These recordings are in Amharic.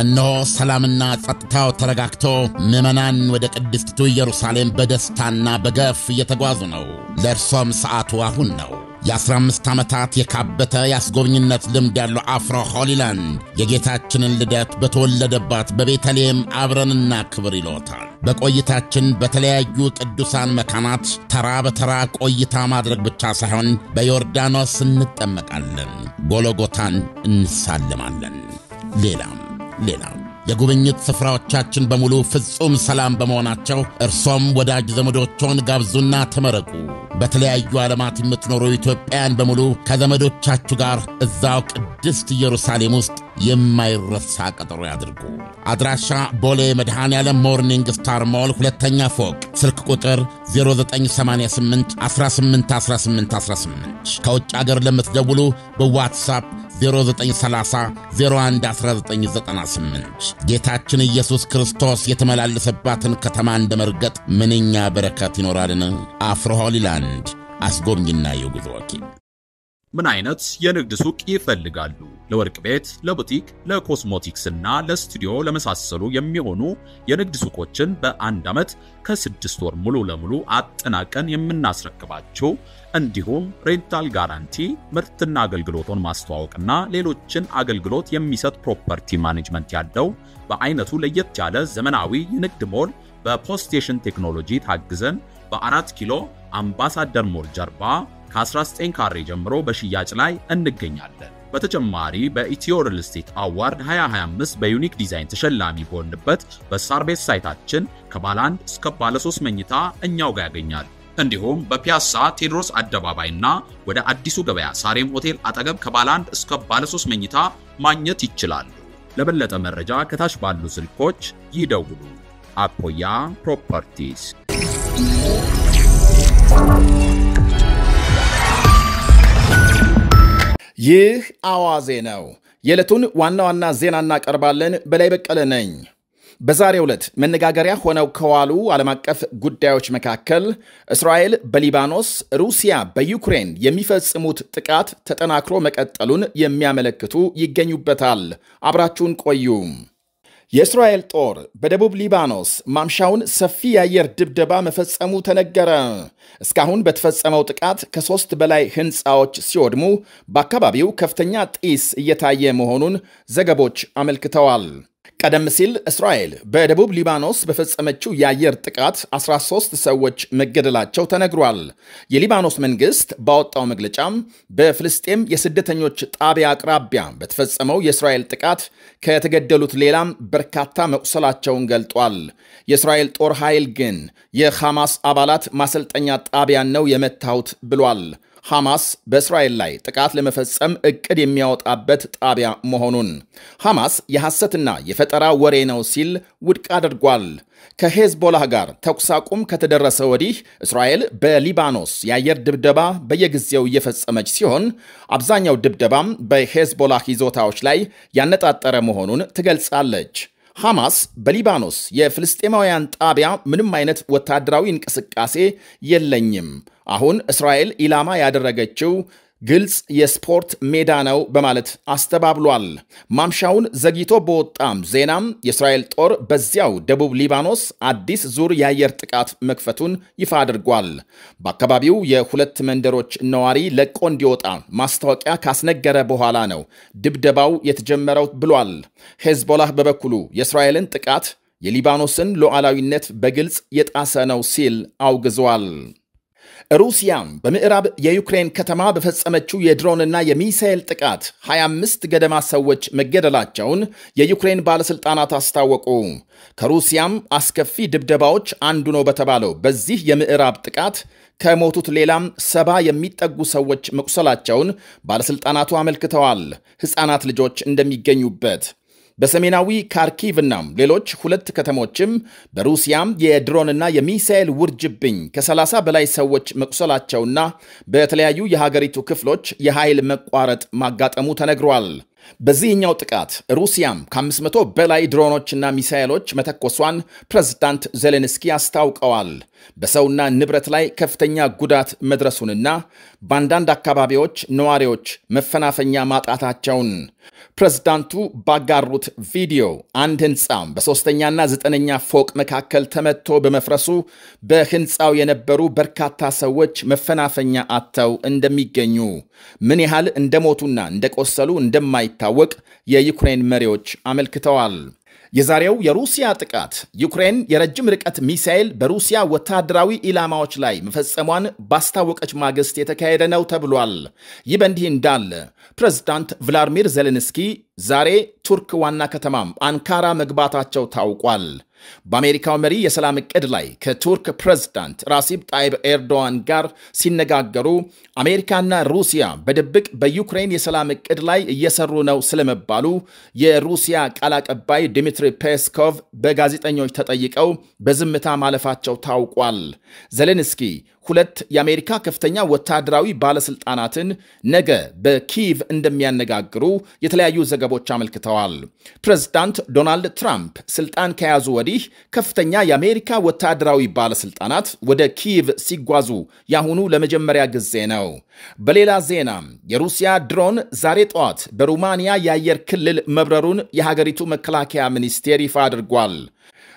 እነሆ ሰላምና ጸጥታው ተረጋግቶ ምዕመናን ወደ ቅድስቲቱ ኢየሩሳሌም በደስታና በገፍ እየተጓዙ ነው። ለእርሶም ሰዓቱ አሁን ነው። የ15 ዓመታት የካበተ የአስጎብኝነት ልምድ ያለው አፍሮ ሆሊላንድ የጌታችንን ልደት በተወለደባት በቤተልሔም አብረን እናክብር ይሎታል። በቆይታችን በተለያዩ ቅዱሳን መካናት ተራ በተራ ቆይታ ማድረግ ብቻ ሳይሆን በዮርዳኖስ እንጠመቃለን፣ ጎሎጎታን እንሳልማለን። ሌላም ሌላም የጉብኝት ስፍራዎቻችን በሙሉ ፍጹም ሰላም በመሆናቸው እርሶም ወዳጅ ዘመዶችዎን ጋብዙና ተመረቁ። በተለያዩ ዓለማት የምትኖሩ ኢትዮጵያውያን በሙሉ ከዘመዶቻችሁ ጋር እዛው ቅድስት ኢየሩሳሌም ውስጥ የማይረሳ ቀጠሮ ያድርጉ። አድራሻ ቦሌ መድኃኔ ዓለም ሞርኒንግ ስታር ሞል ሁለተኛ ፎቅ፣ ስልክ ቁጥር 0988 18 18 18። ከውጭ አገር ለምትደውሉ በዋትሳፕ 0930 01 1998። ጌታችን ኢየሱስ ክርስቶስ የተመላለሰባትን ከተማ እንደ መርገጥ ምንኛ በረከት ይኖራልን! አፍሮ ሆሊላንድ አስጎብኝና የጉዞ ወኪል። ምን አይነት የንግድ ሱቅ ይፈልጋሉ? ለወርቅ ቤት፣ ለቡቲክ፣ ለኮስሞቲክስ እና ለስቱዲዮ ለመሳሰሉ የሚሆኑ የንግድ ሱቆችን በአንድ ዓመት ከ6 ወር ሙሉ ለሙሉ አጠናቀን የምናስረክባችሁ፣ እንዲሁም rental guarantee፣ ምርትና አገልግሎቶን ማስተዋወቅና ሌሎችን አገልግሎት የሚሰጥ property management ያለው፣ በአይነቱ ለየት ያለ ዘመናዊ የንግድ ሞል በ POS station ቴክኖሎጂ ታግዘን በ4 ኪሎ አምባሳደር ሞል ጀርባ ከ19 ካሬ ጀምሮ በሽያጭ ላይ እንገኛለን። በተጨማሪ በኢትዮ real estate award 2025 በ unique design ተሸላሚ በሆንበት በሳር ቤት site ኣችን ከባለ 1 እስከ ባለ 3 መኝታ እኛው ጋር ያገኛሉ። እንዲሁም በፒያሳ ቴዎድሮስ አደባባይና ወደ አዲሱ ገበያ ሳሬም ሆቴል አጠገብ ከባለ 1 እስከ ባለ 3 መኝታ ማግኘት ይችላሉ። ለበለጠ መረጃ ከታች ባሉ ስልኮች ይደውሉ። አኮያ ፕሮፐርቲስ። ይህ አዋዜ ነው። የዕለቱን ዋና ዋና ዜና እናቀርባለን። በላይ በቀለ ነኝ። በዛሬው ዕለት መነጋገሪያ ሆነው ከዋሉ ዓለም አቀፍ ጉዳዮች መካከል እስራኤል በሊባኖስ፣ ሩሲያ በዩክሬን የሚፈጽሙት ጥቃት ተጠናክሮ መቀጠሉን የሚያመለክቱ ይገኙበታል። አብራችሁን ቆዩ። የእስራኤል ጦር በደቡብ ሊባኖስ ማምሻውን ሰፊ የአየር ድብደባ መፈጸሙ ተነገረ። እስካሁን በተፈጸመው ጥቃት ከ3 በላይ ሕንፃዎች ሲወድሙ በአካባቢው ከፍተኛ ጢስ እየታየ መሆኑን ዘገቦች አመልክተዋል። ቀደም ሲል እስራኤል በደቡብ ሊባኖስ በፈጸመችው የአየር ጥቃት 13 ሰዎች መገደላቸው ተነግሯል። የሊባኖስ መንግስት ባወጣው መግለጫም በፍልስጤም የስደተኞች ጣቢያ አቅራቢያ በተፈጸመው የእስራኤል ጥቃት ከተገደሉት ሌላም በርካታ መቁሰላቸውን ገልጧል። የእስራኤል ጦር ኃይል ግን የሐማስ አባላት ማሰልጠኛ ጣቢያን ነው የመታሁት ብሏል። ሐማስ በእስራኤል ላይ ጥቃት ለመፈጸም እቅድ የሚያወጣበት ጣቢያ መሆኑን ሐማስ የሐሰትና የፈጠራ ወሬ ነው ሲል ውድቅ አድርጓል። ከሄዝቦላህ ጋር ተኩስ አቁም ከተደረሰ ወዲህ እስራኤል በሊባኖስ የአየር ድብደባ በየጊዜው እየፈጸመች ሲሆን አብዛኛው ድብደባም በሄዝቦላህ ይዞታዎች ላይ ያነጣጠረ መሆኑን ትገልጻለች። ሐማስ በሊባኖስ የፍልስጤማውያን ጣቢያ ምንም አይነት ወታደራዊ እንቅስቃሴ የለኝም፣ አሁን እስራኤል ኢላማ ያደረገችው ግልጽ የስፖርት ሜዳ ነው በማለት አስተባብሏል። ማምሻውን ዘግይቶ በወጣም ዜናም የእስራኤል ጦር በዚያው ደቡብ ሊባኖስ አዲስ ዙር የአየር ጥቃት መክፈቱን ይፋ አድርጓል። በአካባቢው የሁለት መንደሮች ነዋሪ ለቆ እንዲወጣ ማስታወቂያ ካስነገረ በኋላ ነው ድብደባው የተጀመረው ብሏል። ሄዝቦላህ በበኩሉ የእስራኤልን ጥቃት የሊባኖስን ሉዓላዊነት በግልጽ የጣሰ ነው ሲል አውግዟል። ሩሲያም በምዕራብ የዩክሬን ከተማ በፈጸመችው የድሮንና የሚሳኤል ጥቃት 25 ገደማ ሰዎች መገደላቸውን የዩክሬን ባለሥልጣናት አስታወቁ። ከሩሲያም አስከፊ ድብደባዎች አንዱ ነው በተባለው በዚህ የምዕራብ ጥቃት ከሞቱት ሌላም 70 የሚጠጉ ሰዎች መቁሰላቸውን ባለሥልጣናቱ አመልክተዋል። ሕፃናት ልጆች እንደሚገኙበት። በሰሜናዊ ካርኪቭና ሌሎች ሁለት ከተሞችም በሩሲያም የድሮንና የሚሳኤል ውርጅብኝ ከ30 በላይ ሰዎች መቁሰላቸውና በተለያዩ የሀገሪቱ ክፍሎች የኃይል መቋረጥ ማጋጠሙ ተነግሯል። በዚህኛው ጥቃት ሩሲያም ከ500 በላይ ድሮኖችና ሚሳኤሎች መተኮሷን ፕሬዝዳንት ዜሌንስኪ አስታውቀዋል። በሰውና ንብረት ላይ ከፍተኛ ጉዳት መድረሱንና በአንዳንድ አካባቢዎች ነዋሪዎች መፈናፈኛ ማጣታቸውን ፕሬዝዳንቱ ባጋሩት ቪዲዮ አንድ ህንፃ በ3ኛና 9ኛ ፎቅ መካከል ተመትቶ በመፍረሱ በህንፃው የነበሩ በርካታ ሰዎች መፈናፈኛ አጥተው እንደሚገኙ ምን ያህል እንደሞቱና እንደቆሰሉ እንደማይታወቅ የዩክሬን መሪዎች አመልክተዋል። የዛሬው የሩሲያ ጥቃት ዩክሬን የረጅም ርቀት ሚሳኤል በሩሲያ ወታደራዊ ኢላማዎች ላይ መፈጸሟን ባስታወቀች ማግስት የተካሄደ ነው ተብሏል። ይህ በእንዲህ እንዳለ ፕሬዝዳንት ቭላዲሚር ዜሌንስኪ ዛሬ ቱርክ ዋና ከተማም አንካራ መግባታቸው ታውቋል። በአሜሪካው መሪ የሰላም ዕቅድ ላይ ከቱርክ ፕሬዝዳንት ራሲብ ጣይብ ኤርዶዋን ጋር ሲነጋገሩ አሜሪካና ሩሲያ በድብቅ በዩክሬን የሰላም ዕቅድ ላይ እየሰሩ ነው ስለመባሉ የሩሲያ ቃል አቀባይ ዲሚትሪ ፔስኮቭ በጋዜጠኞች ተጠይቀው በዝምታ ማለፋቸው ታውቋል። ዜሌንስኪ ሁለት የአሜሪካ ከፍተኛ ወታደራዊ ባለስልጣናትን ነገ በኪቭ እንደሚያነጋግሩ የተለያዩ ዘገቦች አመልክተዋል። ፕሬዝዳንት ዶናልድ ትራምፕ ስልጣን ከያዙ ወዲህ ከፍተኛ የአሜሪካ ወታደራዊ ባለስልጣናት ወደ ኪቭ ሲጓዙ ያሁኑ ለመጀመሪያ ጊዜ ነው። በሌላ ዜና የሩሲያ ድሮን ዛሬ ጠዋት በሩማንያ የአየር ክልል መብረሩን የሀገሪቱ መከላከያ ሚኒስቴር ይፋ አድርጓል።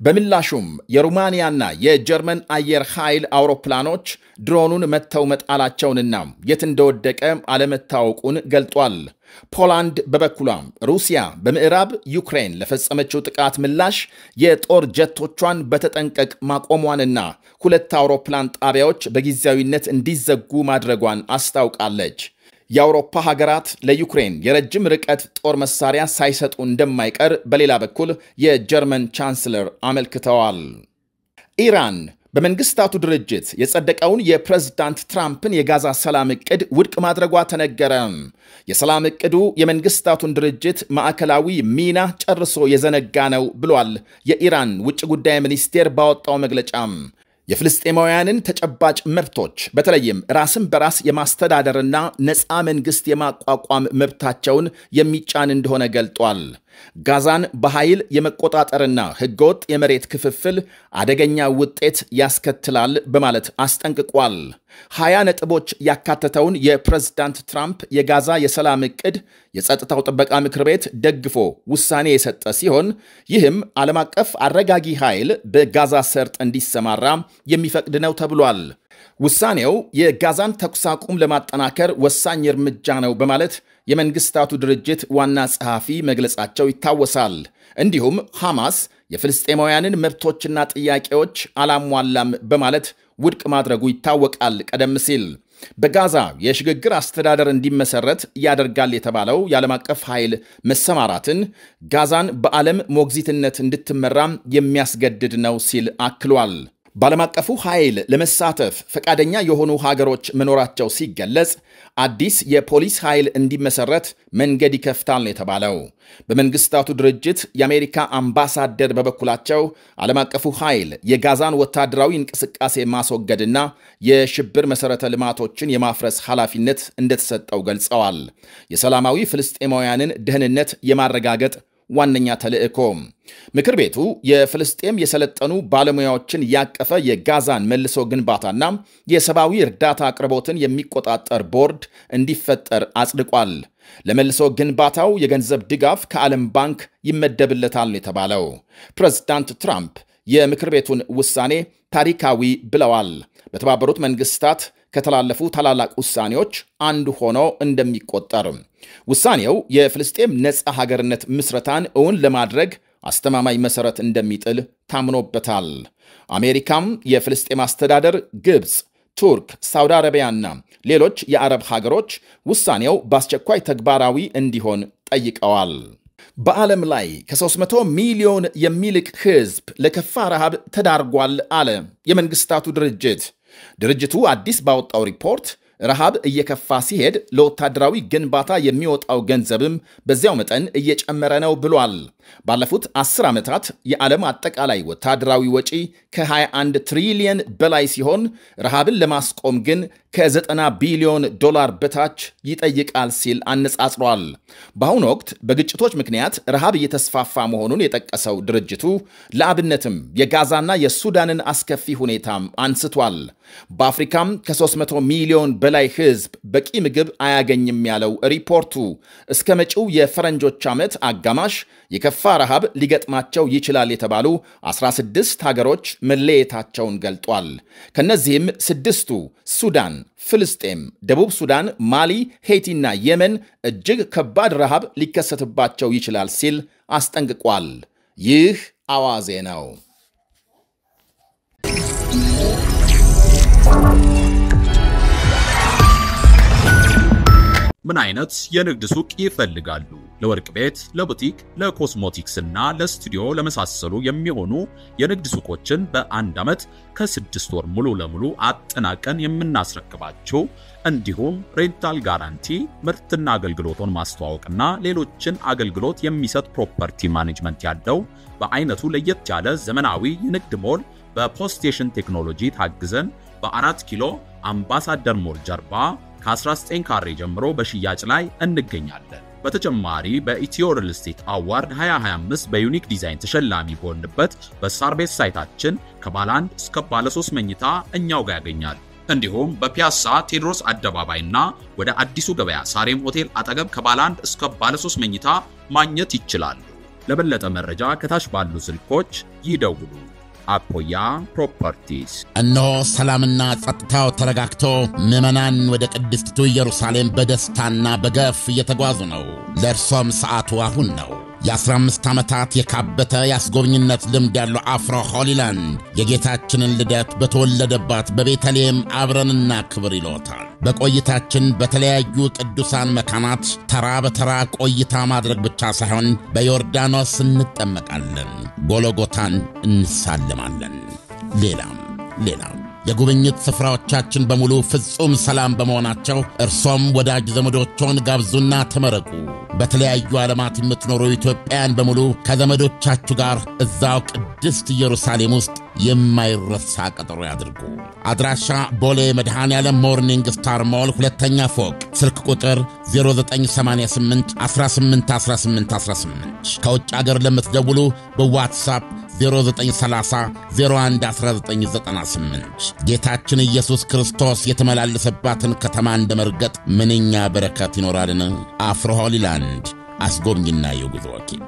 በምላሹም የሩማንያና የጀርመን አየር ኃይል አውሮፕላኖች ድሮኑን መተው መጣላቸውንና የት እንደወደቀ አለመታወቁን ገልጧል። ፖላንድ በበኩሏ ሩሲያ በምዕራብ ዩክሬን ለፈጸመችው ጥቃት ምላሽ የጦር ጀቶቿን በተጠንቀቅ ማቆሟንና ሁለት አውሮፕላን ጣቢያዎች በጊዜያዊነት እንዲዘጉ ማድረጓን አስታውቃለች። የአውሮፓ ሀገራት ለዩክሬን የረጅም ርቀት ጦር መሳሪያ ሳይሰጡ እንደማይቀር በሌላ በኩል የጀርመን ቻንስለር አመልክተዋል። ኢራን በመንግስታቱ ድርጅት የጸደቀውን የፕሬዝዳንት ትራምፕን የጋዛ ሰላም ዕቅድ ውድቅ ማድረጓ ተነገረ። የሰላም ዕቅዱ የመንግስታቱን ድርጅት ማዕከላዊ ሚና ጨርሶ የዘነጋ ነው ብሏል የኢራን ውጭ ጉዳይ ሚኒስቴር ባወጣው መግለጫም። የፍልስጤማውያንን ተጨባጭ መብቶች በተለይም ራስን በራስ የማስተዳደርና ነፃ መንግስት የማቋቋም መብታቸውን የሚጫን እንደሆነ ገልጧል። ጋዛን በኃይል የመቆጣጠርና ህገወጥ የመሬት ክፍፍል አደገኛ ውጤት ያስከትላል በማለት አስጠንቅቋል። 20 ነጥቦች ያካተተውን የፕሬዝዳንት ትራምፕ የጋዛ የሰላም ዕቅድ የጸጥታው ጥበቃ ምክር ቤት ደግፎ ውሳኔ የሰጠ ሲሆን ይህም ዓለም አቀፍ አረጋጊ ኃይል በጋዛ ሰርጥ እንዲሰማራ የሚፈቅድ ነው ተብሏል። ውሳኔው የጋዛን ተኩስ አቁም ለማጠናከር ወሳኝ እርምጃ ነው በማለት የመንግስታቱ ድርጅት ዋና ጸሐፊ መግለጻቸው ይታወሳል። እንዲሁም ሐማስ የፍልስጤማውያንን መብቶችና ጥያቄዎች አላሟላም በማለት ውድቅ ማድረጉ ይታወቃል። ቀደም ሲል በጋዛ የሽግግር አስተዳደር እንዲመሰረት ያደርጋል የተባለው የዓለም አቀፍ ኃይል መሰማራትን ጋዛን በዓለም ሞግዚትነት እንድትመራም የሚያስገድድ ነው ሲል አክሏል። በዓለም አቀፉ ኃይል ለመሳተፍ ፈቃደኛ የሆኑ ሀገሮች መኖራቸው ሲገለጽ አዲስ የፖሊስ ኃይል እንዲመሰረት መንገድ ይከፍታል ነው የተባለው። በመንግስታቱ ድርጅት የአሜሪካ አምባሳደር በበኩላቸው ዓለም አቀፉ ኃይል የጋዛን ወታደራዊ እንቅስቃሴ ማስወገድና የሽብር መሰረተ ልማቶችን የማፍረስ ኃላፊነት እንደተሰጠው ገልጸዋል። የሰላማዊ ፍልስጤማውያንን ደህንነት የማረጋገጥ ዋነኛ ተልእኮ ምክር ቤቱ የፍልስጤም የሰለጠኑ ባለሙያዎችን ያቀፈ የጋዛን መልሶ ግንባታና የሰብአዊ እርዳታ አቅርቦትን የሚቆጣጠር ቦርድ እንዲፈጠር አጽድቋል። ለመልሶ ግንባታው የገንዘብ ድጋፍ ከዓለም ባንክ ይመደብለታል ነው የተባለው። ፕሬዝዳንት ትራምፕ የምክር ቤቱን ውሳኔ ታሪካዊ ብለዋል። በተባበሩት መንግስታት ከተላለፉ ታላላቅ ውሳኔዎች አንዱ ሆኖ እንደሚቆጠር ውሳኔው የፍልስጤም ነፃ ሀገርነት ምስረታን እውን ለማድረግ አስተማማኝ መሰረት እንደሚጥል ታምኖበታል። አሜሪካም የፍልስጤም አስተዳደር፣ ግብፅ፣ ቱርክ፣ ሳውዲ አረቢያና ሌሎች የአረብ ሀገሮች ውሳኔው በአስቸኳይ ተግባራዊ እንዲሆን ጠይቀዋል። በዓለም ላይ ከ300 ሚሊዮን የሚልቅ ሕዝብ ለከፋ ረሃብ ተዳርጓል አለ የመንግስታቱ ድርጅት። ድርጅቱ አዲስ ባወጣው ሪፖርት ረሃብ እየከፋ ሲሄድ ለወታደራዊ ግንባታ የሚወጣው ገንዘብም በዚያው መጠን እየጨመረ ነው ብሏል። ባለፉት 10 ዓመታት የዓለም አጠቃላይ ወታደራዊ ወጪ ከ21 ትሪሊየን በላይ ሲሆን ረሃብን ለማስቆም ግን ከ90 ቢሊዮን ዶላር በታች ይጠይቃል ሲል አነጻጽሯል። በአሁኑ ወቅት በግጭቶች ምክንያት ረሃብ እየተስፋፋ መሆኑን የጠቀሰው ድርጅቱ ለአብነትም የጋዛና የሱዳንን አስከፊ ሁኔታም አንስቷል። በአፍሪካም ከ300 ሚሊዮን በላይ ሕዝብ በቂ ምግብ አያገኝም ያለው ሪፖርቱ እስከ መጪው የፈረንጆች ዓመት አጋማሽ የከፋ ረሃብ ሊገጥማቸው ይችላል የተባሉ 16 ሀገሮች መለየታቸውን ገልጧል። ከነዚህም 6ቱ ሱዳን፣ ፍልስጤም፣ ደቡብ ሱዳን፣ ማሊ፣ ሄይቲና የመን እጅግ ከባድ ረሃብ ሊከሰትባቸው ይችላል ሲል አስጠንቅቋል። ይህ አዋዜ ነው። ምን አይነት የንግድ ሱቅ ይፈልጋሉ? ለወርቅ ቤት፣ ለቡቲክ፣ ለኮስሞቲክስ እና ለስቱዲዮ ለመሳሰሉ የሚሆኑ የንግድ ሱቆችን በአንድ ዓመት ከ6 ወር ሙሉ ለሙሉ አጠናቀን የምናስረክባቸው እንዲሁም rental guarantee፣ ምርትና አገልግሎቱን ማስተዋወቅና ሌሎችን አገልግሎት የሚሰጥ property management ያለው በአይነቱ ለየት ያለ ዘመናዊ የንግድ ሞል በ POS station ቴክኖሎጂ ታግዘን በ4 ኪሎ አምባሳደር ሞል ጀርባ ከ19 ካሬ ጀምሮ በሽያጭ ላይ እንገኛለን። በተጨማሪ በኢትዮ ሪል ስቴት award 2025 በ unique design ተሸላሚ በሆንበት በሳርቤስ site ኣችን ከባለ 1 እስከ ባለ 3 መኝታ እኛው ጋር ያገኛል። እንዲሁም በፒያሳ ቴዎድሮስ አደባባይና ወደ አዲሱ ገበያ ሳሬም ሆቴል አጠገብ ከባለ 1 እስከ ባለ 3 መኝታ ማግኘት ይችላሉ። ለበለጠ መረጃ ከታች ባሉ ስልኮች ይደውሉ። አፖያ ፕሮፐርቲስ። እነሆ ሰላምና ጸጥታው ተረጋግቶ ምዕመናን ወደ ቅድስቲቱ ኢየሩሳሌም በደስታና በገፍ እየተጓዙ ነው። ለእርሶም ሰዓቱ አሁን ነው። የ15 ዓመታት የካበተ የአስጎብኝነት ልምድ ያለው አፍሮ ሆሊላንድ የጌታችንን ልደት በተወለደባት በቤተልሔም አብረንና ክብር ይሎታል። በቆይታችን በተለያዩ ቅዱሳን መካናት ተራ በተራ ቆይታ ማድረግ ብቻ ሳይሆን በዮርዳኖስ እንጠመቃለን፣ ጎሎጎታን እንሳለማለን። ሌላም ሌላም የጉብኝት ስፍራዎቻችን በሙሉ ፍጹም ሰላም በመሆናቸው እርሶም ወዳጅ ዘመዶችዎን ጋብዙና ተመረቁ። በተለያዩ ዓለማት የምትኖሩ ኢትዮጵያውያን በሙሉ ከዘመዶቻችሁ ጋር እዛው ቅድስት ኢየሩሳሌም ውስጥ የማይረሳ ቀጠሮ ያድርጉ። አድራሻ ቦሌ መድኃኔዓለም ሞርኒንግ ስታር ሞል 2ኛ ፎቅ፣ ስልክ ቁጥር 0988 18 18 18። ከውጭ አገር ለምትደውሉ በዋትሳፕ 0930 01 1998። ጌታችን ኢየሱስ ክርስቶስ የተመላለሰባትን ከተማ እንደመርገጥ ምንኛ በረከት ይኖራልን! አፍሮ ሆሊላንድ አስጎብኝና የጉዞ ወኪል።